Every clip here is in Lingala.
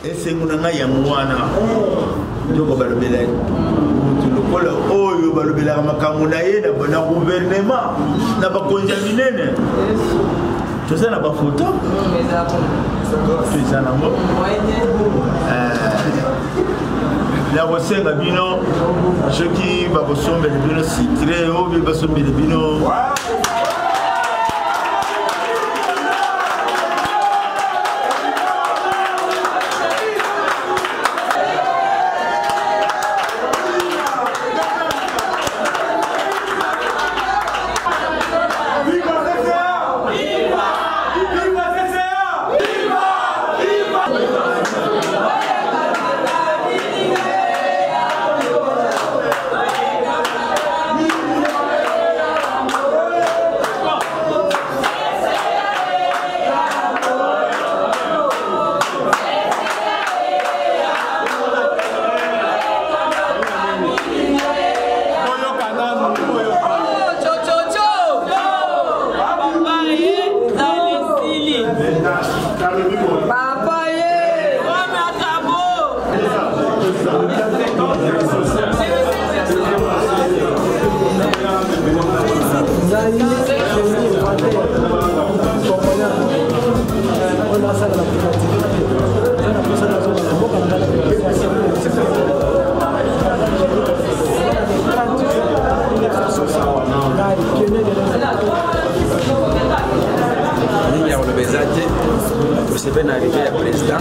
Esengo na ngai yango wana ndoko balobela motu lokola oyo balobelaka makambo na ye na gouvernement na bakonzi ya minene toza na bafoto toza nango nakosenga bino soki bakosombele bino sikre oyo basombele bino Nini ya koloba eza te tosepe na arrive ya président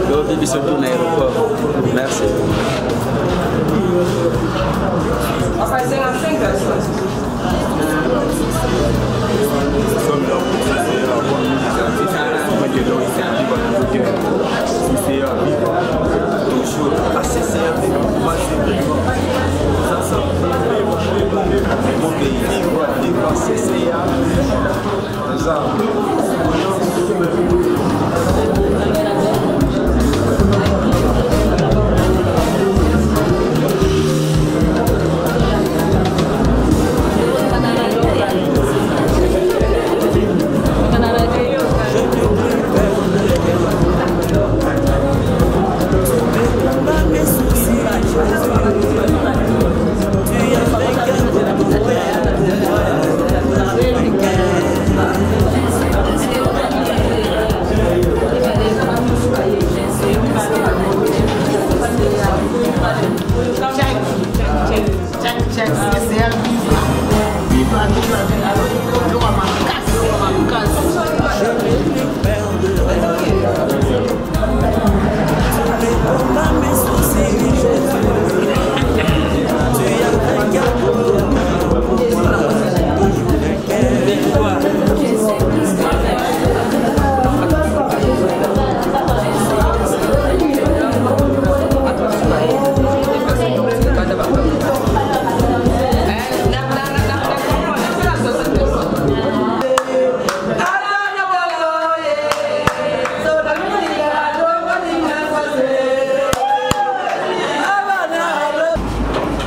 lobi biso tu na aéroport merci.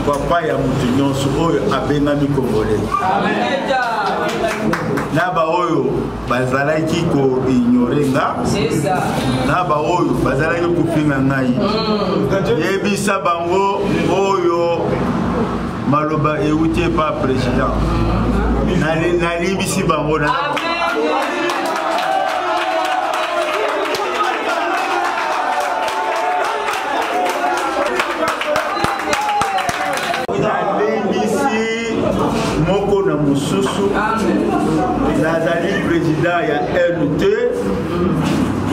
Papa ya moto nyonso oyo abengami congolais na baoyo bazalaki koignore nga na baoyo bazalaki kofinga ngai mm. yebisa bango oyo maloba euti epa président nalimbisi bango na nalimbisi moko na mosusu nazali président ya nt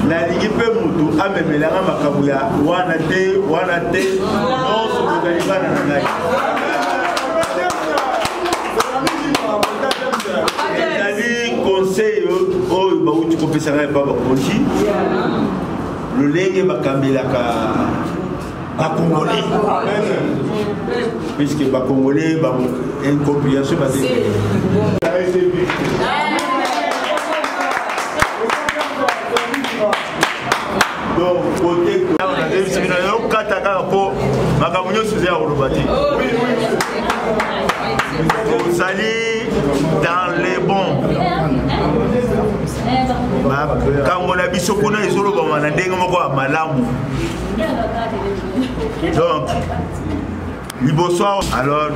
nalingi mpe motu amemelanga makambo ya wana te wana te nyonso bozali bana na ngai ezali conseil oyo bauti kopesa ngai epa bakonzi lolenge bakambelaka bakongolais puisque bakongolais incomprehension baza ebele donc kote nayebisi bino yokata kaka mpo makambo nyonso eza ya koloba te ozali dans les bons. Makambo na biso kuna ezolobama na ndenge moko ya malamu. Donc liboso alors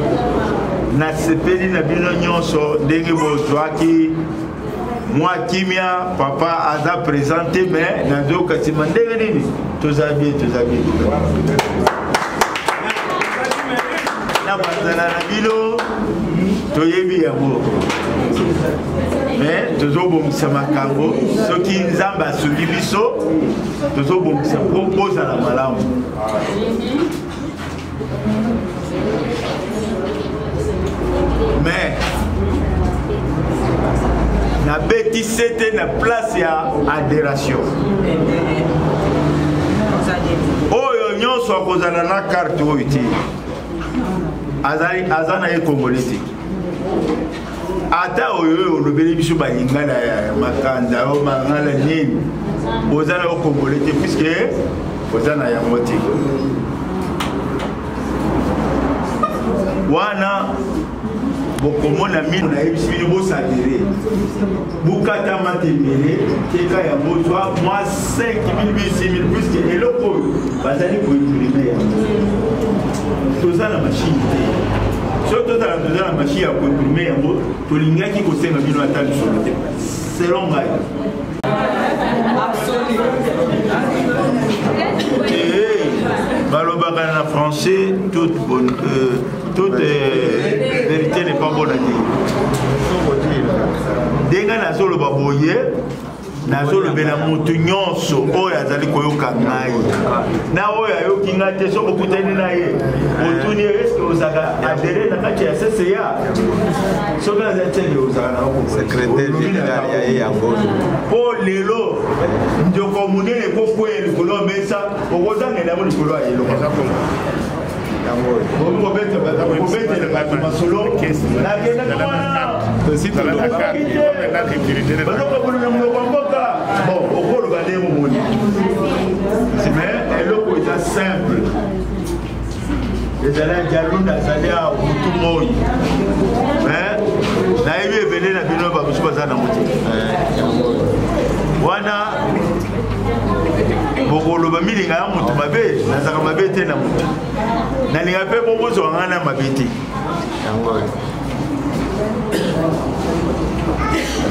nasepeli na bino nyonso ndenge bozwaki mwa kimia. Papa aza présente, mais nazoyoka nsima ndenge nini. Toza bien, toza bien na bazala na bino, toyebi yango, mais tozobongisa makambo. Soki Nzambe asungi biso, tozobongisa mpo bozala malamu. Mais nabeti sete na place ya adhération, oyo nyonso akozala na carte oyo te, azali aza na ye Congolais te. Ata oyo oyo olobeli biso balingala ya makanza oyo mangala nini, oza na yo Congolais te, puisque oza na yango te. Wana bokomona mino nayebisi bino bosadere, bukatama tembele, teka yango, zwa mwa 5000 6000, puisque eloko oyo bazali koimprime yango, toza na machine te. Soki tozala, toza na machine ya koimprime yango, tolingaki kosenga bino ata lisolo te, selon ngai. Balobaka na français, toute bonne, toute vérité n'est pas bonne à dire. Ndenge nazoloba boye, nazolobela motu nyonso oyo azali koyoka ngai na oyo ayoki ngai te. Soki okutani na ye, otuni ye: eske ozalaka adhéré na kati ya CCA? Soki azali teke, ozalaka na secrétaire général ya ye yango. Mpo lelo ndeko monene ekokweya likolo ya mesa, okozangela yango likolo ya eloko. Kobetela bato masolo, nakendaki wana, bazokabolo na monoko ya mboka. Bon, okoloba ndenge omoni, mais eloko eza simple, ezali ya Jalunda, azali ya mutu moi, mais nayebi ebele na bino bamosusu baza nango te. Wana bokoloba milinga ya motu mabe. Nazalaka mabe te na motu, nalinga mpe bobozwa ngai na mabe te.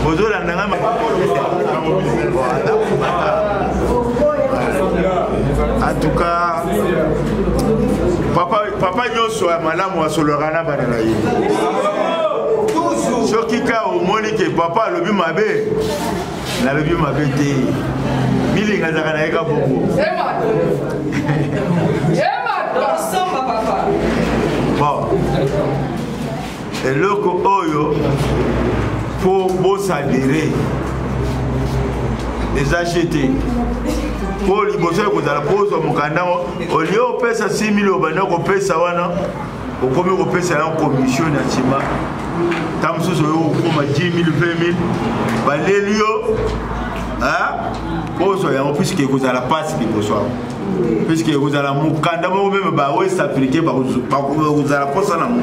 Bozolanda ngai? En tout cas, papa, papa nyonso ya malamu asololaka na bana na ye. Soki ka omoni ke papa alobi mabe, nalobi mabe te, milinga azalaka na ye ka bongo. Bon, eloko oyo mpo bosadere eza te, mpo liboso ekozala mpo ozwa mokanda, olie opesa 6000, obanda kopesa wana, okomi kopesa yango commission na nsima. Ntango mosusu oyo okoma 10 000, 20 000, baleli yo mpo ozwa yango, puisque ekozala mpasi liboso awa, puisque ekozala mokanda moko même ba Ouest africain bakozala mposa na ngo.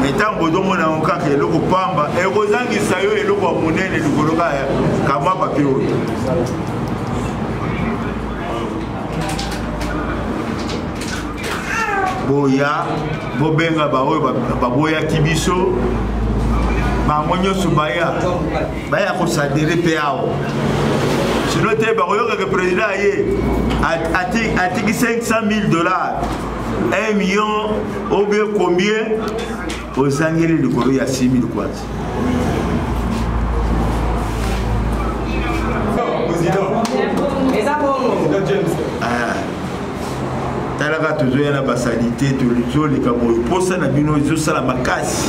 Mais ntango ozomona yango kaka eloko pamba, ekozangisa yo eloko ya monene likolo kaka kamwa papier oyo. Boya, bobenga baoyo baboyaki biso, bango nyonso baya, baya kosadere mpe awa. Sino te, bakoyokaka président aye, atiki 500 000 $, 1 million ou bien combien, ozangeli likolo ya 6 000 kwanza. Ah. Talaka, tozoya na basalite, tozoleka boye. Posa na bino ezosala makasi,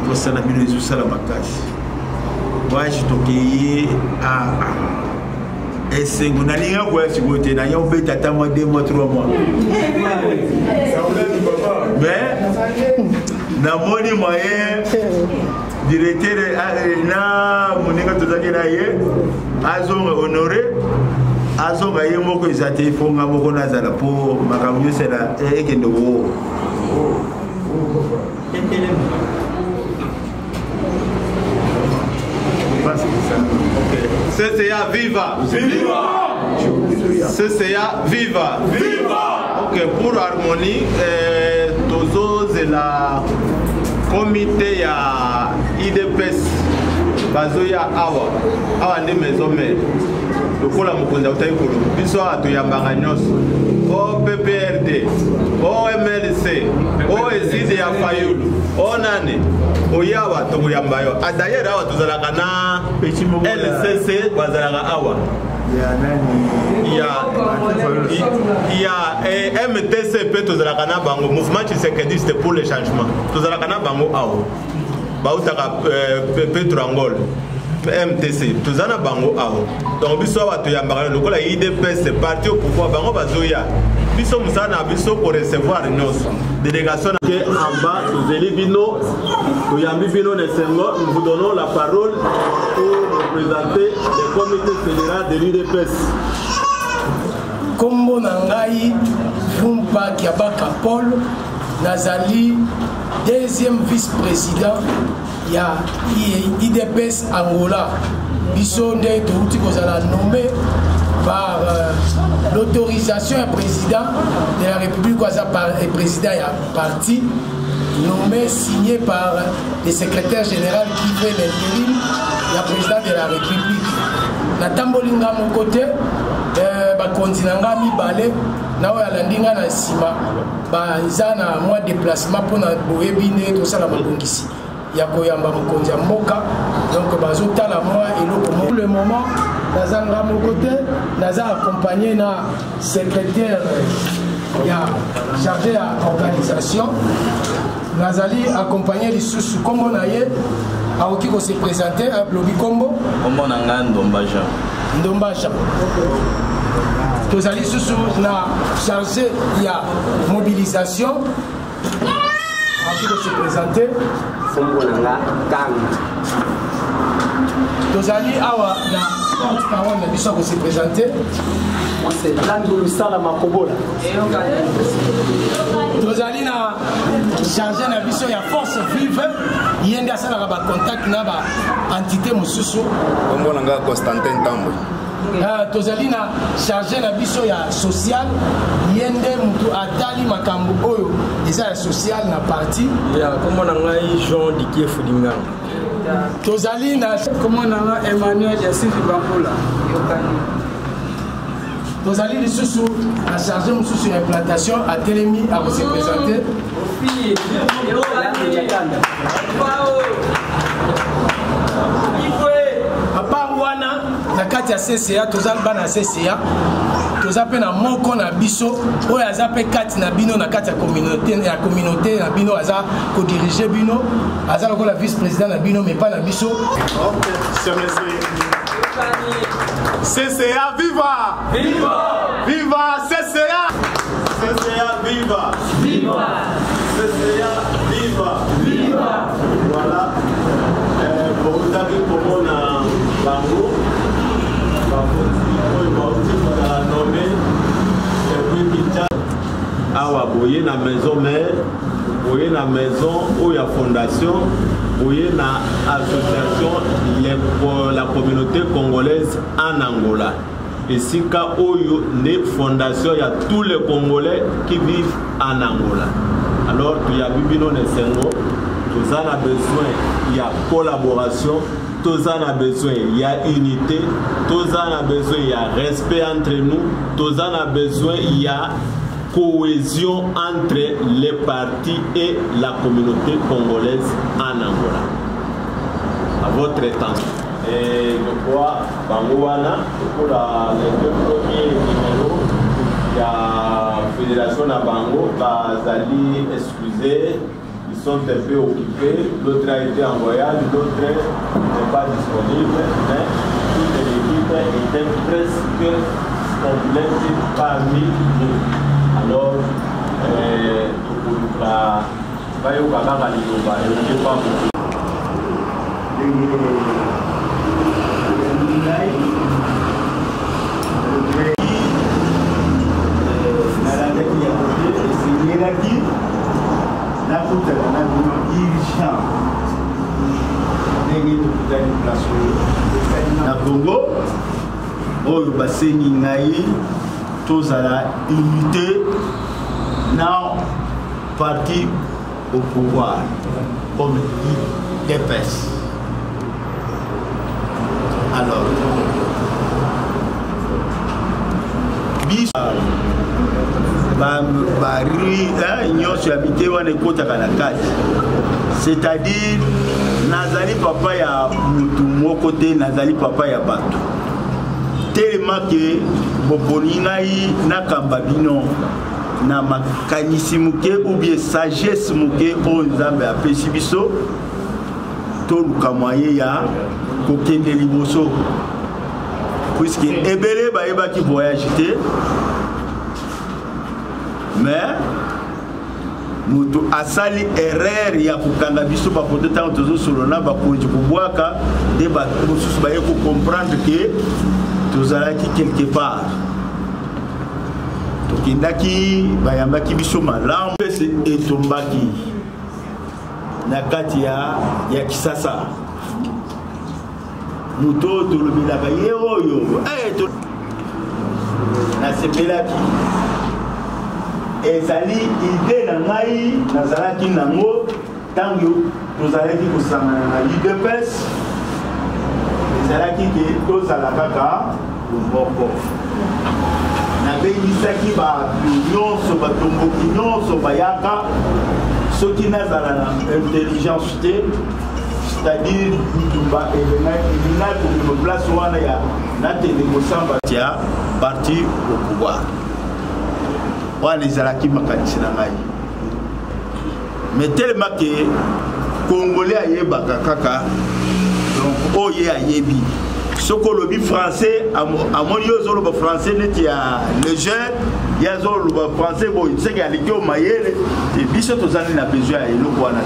posa na bino ezosala makasi. Voyage tokeye aa esengo. Nalinga koya sikoyo te, naya obeta ata mwa 2 mois, 3 mois, mais namoni moyen directeur na moninga tozalaki na ye azonga, Honore azonga ye moko eza te, mpo nga moko nazala, mpo makambo nyonso ekende wo. CCA viva! Viva! CCA viva! Viva! Ok, pour harmonie, eh, tozozela comité ya IDPS bazoya awa awa nde maison mère lokola mokonzi autaki koloba biso awa toyambaka nyonso o pprd o mlc o eside ya fayulu o nani oye awa tokoyamba yo ah, d'ailleurs awa tozalaka na lcc bazalaka awa ya ya eh, mtc mpe tozalaka na bango mouvement tshisekediste pour le changement tozalaka na bango awa bautaka eh, petrangol mtc toza na bango awa donc biso awa toyambaka lokola idps parti au pouvoir bango bazoya biso mosala na biso korecevoir nyonso délégation ke en bas tozeli bino toyambi bino na esengo nous vous donnons la parole pour nous présenter le comité fédéral de l'udps nkombo na ngai vumpa kiabaka paul nazali deuxième vice-président ya idps angola biso nde touti kozala nommé par euh, l'autorisation ya président de la république oyo aza président ya parti nommé signé par le secrétaire général qui fait l'intérim ya président de la république natamboli nga moko te euh, bakonzi na nga mibale na oyo alandi nga na nsima baza na mwa déplacement mpona boyebi ndenge tosala mabongisi ya koyamba mokonzi ya mboka donc bazotala mwa eloko moko le moment naza nga moko te naza accompagné na secrétaire ya chargé ya organisation nazali accompagné lisusu nkombo na ye akoki kose présente alobi nkombo nkombo na ngai ndomba jean ndomba jean tozali lisusu na chargé ya mobilisation akoki kose présente nkombo na nga kanga tozali awa na porte parole na biso akose présente Landu Lusala Makobola. Tozali na chargé na biso ya force vive ye nde asalaka bacontact na ba entité mosusu. Kombo na nga Constantin Tambwe. Uh, tozali na chargé na biso ya social ye nde motu atali makambo oyo eza ya social na parti ya kombo na ngai Jean Dikiefu Dinganga tozali na kombo na nga Emmanuel Yasifi Bambula tozali lisusu na charge mosusu ya implantation atelemi akose présente apart wana na kati ya cca toza bana ya cca toza mpe na moko na biso oyo aza mpe kati na bino na kati ya communauté ya communauté na bino aza kodirige bino aza lokola vice président na bino mais pas na biso okay. CCA viva! Viva! Viva CCA! CCA viva! Viva! CCA viva! Viva! Voilà. Euh, boutaki komona bango bakonzi oyo bauti kozala nommé depuis Kinshasa awa boye na maison mère boye na maison oyo ya fondation boye na association la communauté congolaise en angola esika oyo nde fondation ya tous les congolais qui vivent en angola alors toyabi bino na esengo toza na besoin ya collaboration toza na besoin ya unité toza na besoin ya respect entre nous toza na besoin ya cohésion entre les partis et la communauté congolaise en Angola. À votre attention. Et je crois, bango wana, pour la, les deux premiers numéros, il y a fédération na bango, bazali excusez, ils sont un peu occupés, l'autre a été en voyage, l'autre n'est pas disponible, mais toute l'équipe était presque complète parmi nous. Alors, euh, tokoluka bayoka kaka liloba eyoki pa moto ngai nalandaki yango te esengelaki nakuta Congo oyo basengi ngai tozala unité na parti au pouvoir comme UDPS. Alors, biso bari nyonso ya mite wana ekotaka na kati, c'est-à-dire nazali papa ya mutu moko te, nazali papa ya bato telema ke boponi ngai nakamba bino na makanisi moke ou bien sagesse moke oyo Nzambe apesi biso, toluka moyen ya kokende liboso, puisque ebele bayebaki voyage te, mais moto asali erreur ya kokanga biso bafoto ntango tozosolola na bakonzi kobwaka nde bato mosusu baye kocomprendre ke tozalaki quelque part. Tokendaki, bayambaki biso malamu, etombaki na kati ya Kisasa. Moto oyo tolobelaka ye oyo nasepelaki, ezali ide na ngai nazalaki nango ntango tozalaki kosangana na UDPS, ezalaki ke tozala kaka bomoko. Nabengisaki bato nyonso, batomboki nyonso bayaka. Soki nazala na intelligence te, c'est-à-dire bitumba elingaki kobima place wana ya nakende kosamba ya parti au pouvoir. Wana ezalaki makanisi na ngai, mais tellement ke Congolais ayebaka kaka, donc oyo ye ayebi, soki olobi français, amoni yo ozoloba français neti ya légère, ye azoloba français boye, seke aleki yo mayele te. Biso tozali na besoin ya eloko wana te.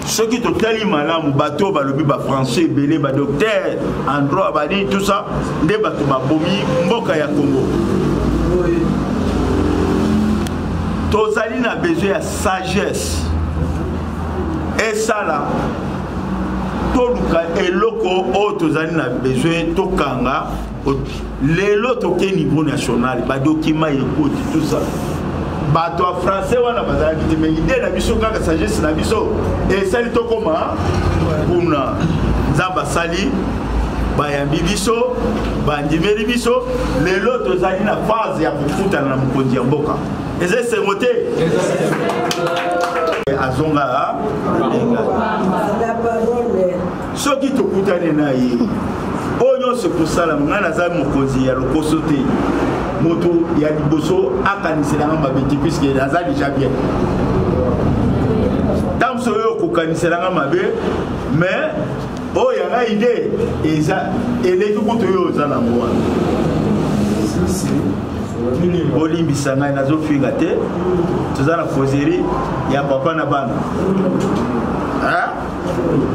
Soki totali malamu, bato oyo balobi bafrançais ebele, badocteur en droit, banini, tout ça, nde bato babomi mboka ya Congo. Tozali na besoin ya sagesse esala toluka eloko oyo tozali na besoin tokanga. Lelo toke niveau national, badokima ekoti, tout ça, bato ya français wana bazalaki te, mais idée na biso kaka, sagesse na biso esali tokoma kuna. Nzambe asali, bayambi biso, bandimeli biso. Lelo tozali na phase ya kokutana na mokonzi ya mboka. Eza esengo te? Azonga soki tokutani na ye, oyo nyonso ekosalama. Ngai naza mokonzi ya lokoso te, moto ya liboso akaniselanga mabe te, puisque naza déjà bien. Ntango mosusu oyo okokaniselanga mabe, mais oyo yanga ide eza eleki kutu oyo oza nango wana. Bolimbisa ngai, nazofinga te, toza na causerie ya papa na bana.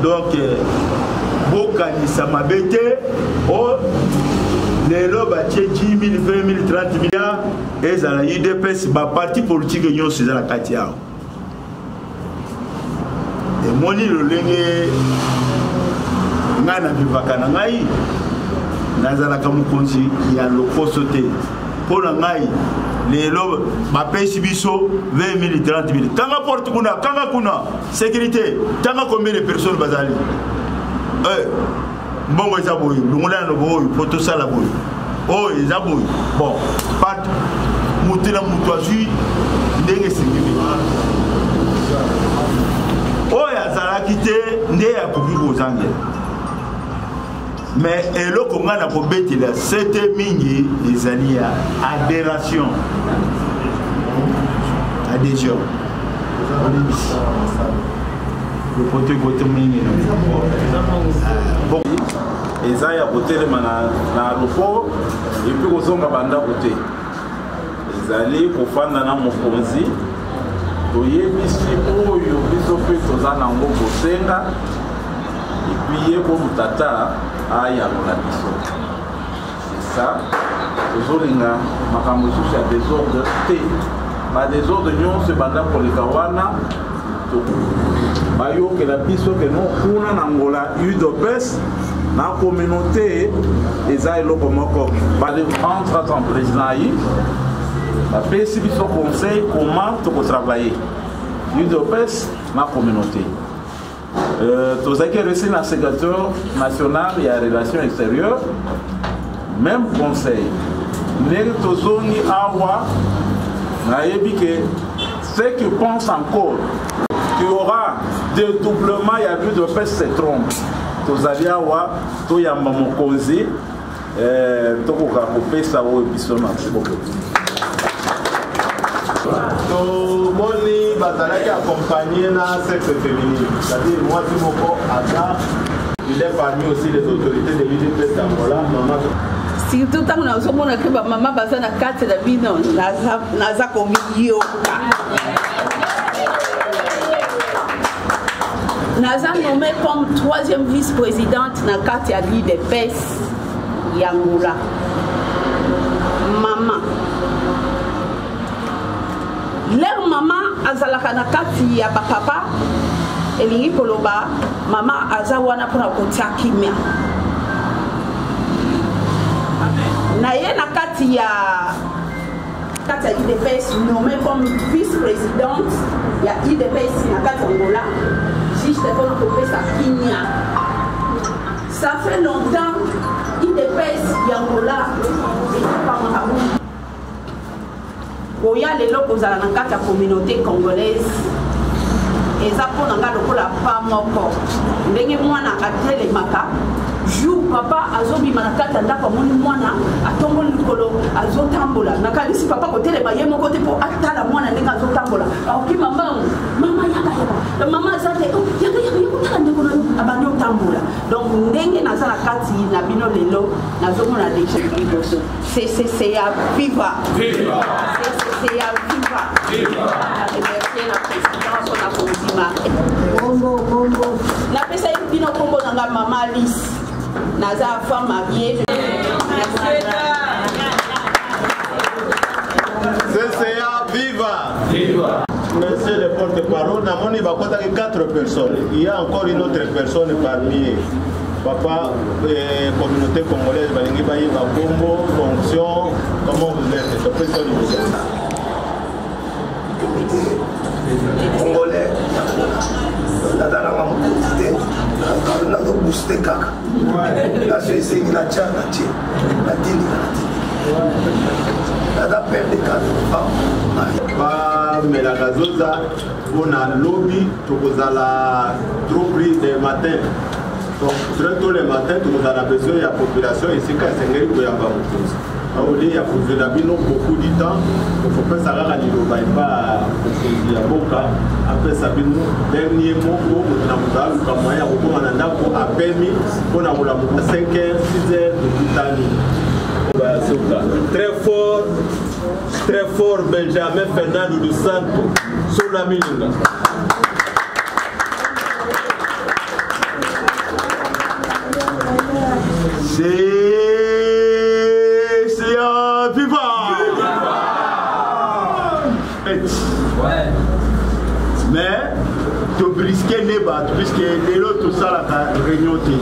Donc bokanisa mabe te. O lelo batie 10 000, 20 000, 30 000, ezala UDPS, baparti politike nyonso eza na kati awa. Emoni lolenge ngai navivaka na ngai, nazalaka mokonzi ya lokoso te. Mpo na ngai, lelo bapesi biso 20 000, 30 000, kanga porte kuna, kanga kuna, sécurité, tanga combien de personnes bazali, mbongo eza boye, longola na lobo oyo mpo tosala boye, oyo eza boye. Bon, part motu na motu azwi ndenge esengeli. Oyo azalaki te nde akoki kozangela, mais eloko ngai na kobetela sete mingi ezali ya adhération, adhésion. Olimbisi, lopoto ekote mingi. Eza ya kotelema na aéroport et puis kozonga bandako te, ezali kofanda na mokonzi, toyebisi oyo biso mpe toza nango kosenga, et puis ye komu tata ayanola biso. C'est ça tozolinga. Makambo lisusu ya désordre te, badésordre nyonso ebanda koleka wana, bayokela biso ke no kuna na Ngola UDPS. Na communauté eza eloko moko. Bale entre temps président ayi bapesi biso conseil comment tokotravailler udps na communauté. Euh, tozalaki reçu na secrétaire national ya relations extérieures, même conseil. Ndenge tozongi awa, nayebi ke ceux qui pensent encore qu'il y aura dédoublement ya l'UDPS se trompe. Tozali awa toyamba mokonzi, eh, tokoka kopesa oyo biso na Tomoni bazalaki accompagné na sexe féminine, c'est-à-dire mwasi moko aza, il est parmi aussi les autorités de l'UDPS d'Angola, mama. Surtout ntango nazomona ke bamama baza na kati na bino, naza komiyoka. Naza nommé comme troisième vice-présidente na kati ya l'UDPS ya Angola. Mama, leur mama azalaka na kati ya bapapa, elingi koloba mama aza wana mpona kotia kimia na ye na kati ya UDPS, nommé comme vice-présidente ya UDPS na kati ya Angola, juste mpona kopesa kimia. Ça fait longtemps UDPS ya Angola ekamaka koya lelo kozala na kati ya communauté congolaise eza mpo na nga lokola pa moko. Ndenge mwana atelemaka jour papa azobima na kati ya ndako, amoni mwana atomboli likolo azotambola, nakanisi papa kotelema ye moko te mpo atala mwana ndenge azotambola, akokima mbangu, mama yaka yaka, mama aza te, oh, yaka yaka yaka otala ndeko na yo abandi otambola. Donc ndenge naza na kati na bino lelo, nazomona deja liboso CCCA viva, CCCA viva. Remercie na président mpona kondima. Napesaki bino nkombo na nga mama Alice, naza femme mariée. CCA viva! Viva! Monsieur le porte-parole, namoni bakotaki 4 personnes. Il y a encore une autre personne parmi eux. Papa, eh, communauté congolaise, balingi bayeba kombo, fonction, comment vous êtes. Topesi yo liboso. Comité congolais, naza nanga mokonzi te, nazobooste kaka naso esengi na tya na tie natindika natindiki, naza père de quatre enfants. Bamelaka zoza mpona lobi tokozala trop pris de matin. Donc très tôt le matin tokozala besoin ya population esika esengeli koyamba mokonzi. Au lieu ya kozwela bino beaucoup du temps, okopesa kaka liloba epa mokonzi ya mboka apesa bino dernier mot, po moto na moto aluka moyen ya kokóma na ndako apemi mpona kolamuka 5 heures 6 heures tokutani. Basuka très fort, très fort. Benjamin Fernando dos Santo Sola Milinga. CCA viva! Ouais. Mais tobriske nde bato, puisque lelo tosalaka réunion te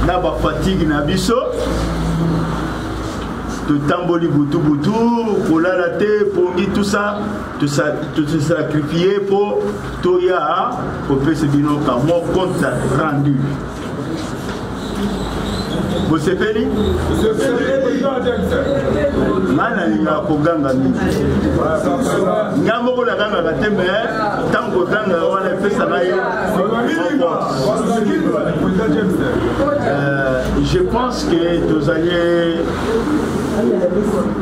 na bafatigue na biso, totamboli butu butu, kolala te, pongi, tout ça, tosacrifie mpo toya kopesa bino ka mo compte rendu. Bosepeli? Ngai nalingaka koganga mingi, ngai moko nagangaka te, me ntango koganga wana epesa ngai. Je pense que tozali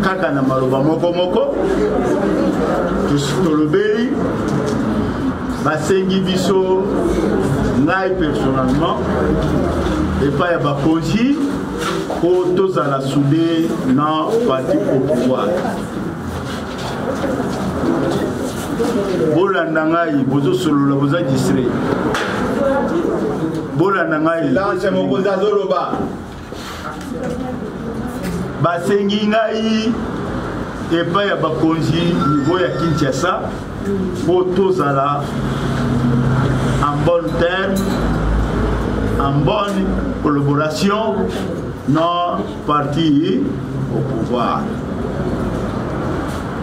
kaka na maloba moko moko tolobeli, basengi biso, ngai personnellement epai ya bakonzi, mpo tozala soudé na parti au pouvoir. Bolanda ngai, bozosolola, boza distrait, bolanda ngai. Lance, mokonzi azoloba. Basengi ngai epai ya bakonzi niveau ya Kinshasa mpo tozala en bon terme. en bonne collaboration na parti au pouvoir.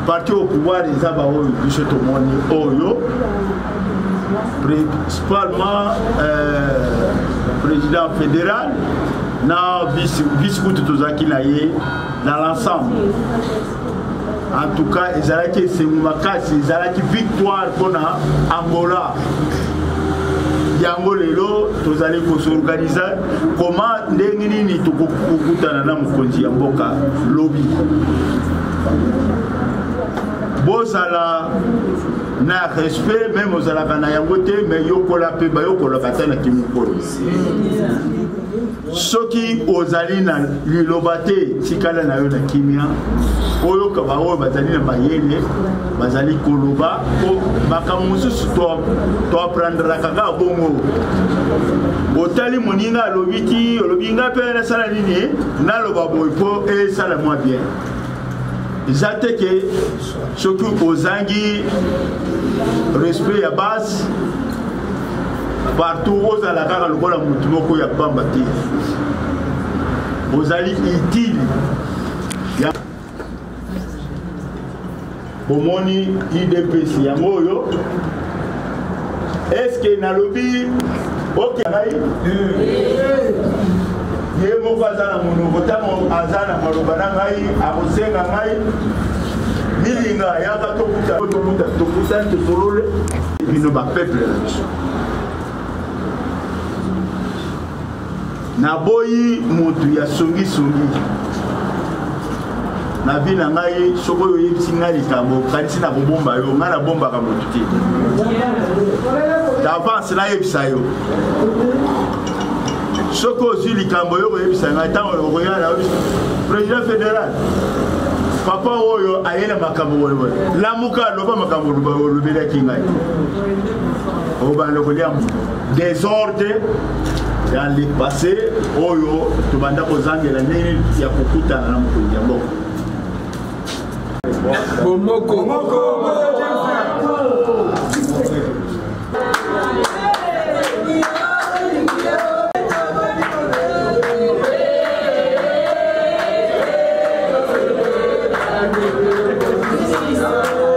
Parti au pouvoir eza baoyo biso tomoni oyo principalement euh, président fédéral na vice, vice kutu tozalaki na ye dans l'ensemble. En tout cas ezalaki esengo makasi, ezalaki victoire mpona Angola. Yango lelo tozali kosorganize koma ndenge nini tokokutana na mokonzi ya mboka lobi. Bozala na respect, meme ozalaka na yango te, me yokola mpe bayokolaka ata na kimokolo. Soki ozali na liloba te, tikala na yo na kimia, oyoka baoyo bazali na mayele bazali koloba, po makambo mosusu toaprendraka kaka bongo. Otali moninga alobi ti olobi ngai mpe nasala nini, naloba boye mpo esala mwa bien. Eza te ke soki ozangi respect ya base partout, ozala kaka lokola motu moko ya pamba te, ozali utile. Ya bomoni UDPS yango oyo, eske nalobi oke ngai ye moko aza na monoko, ntango aza na maloba na ngai akosenga ngai milinga yaka tokuta tokuta tokutani tosolole bino bapeuple na biso. Naboyi motu ya songisongi na vi na ngai. Soki oyo oyebisi ngai likambo, kanisi na kobomba yo, ngai nabombaka motu te. D'avance nayebisa yo, soki ozwi likambo yo koyebisa ngai, ntango okoya na président fédéral, papa oyo aye na makambo boyeboye, lamuka aloba makambo olobelaki ngai, obanda kolia désordre dans le passé oyo tobanda kozangela ndenge ya kokutana na mokonzi ya mboka. Bomoko.